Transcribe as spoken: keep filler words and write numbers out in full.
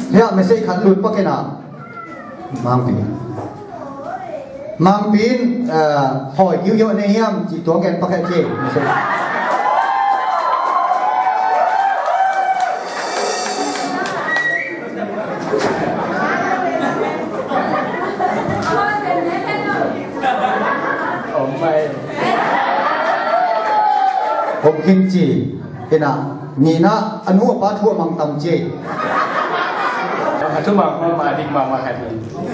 Hiah message khat lut pak in ah. Mangpi. Mangpi in, eh, hawi kiu yoh ne hiam ci tuang gen pak he ci. Message. Om mai. Om khin ci. Ina, nina, a nu a pa thu a mang tam ci. A thu mang ma, ma dik ma, ma khat ni.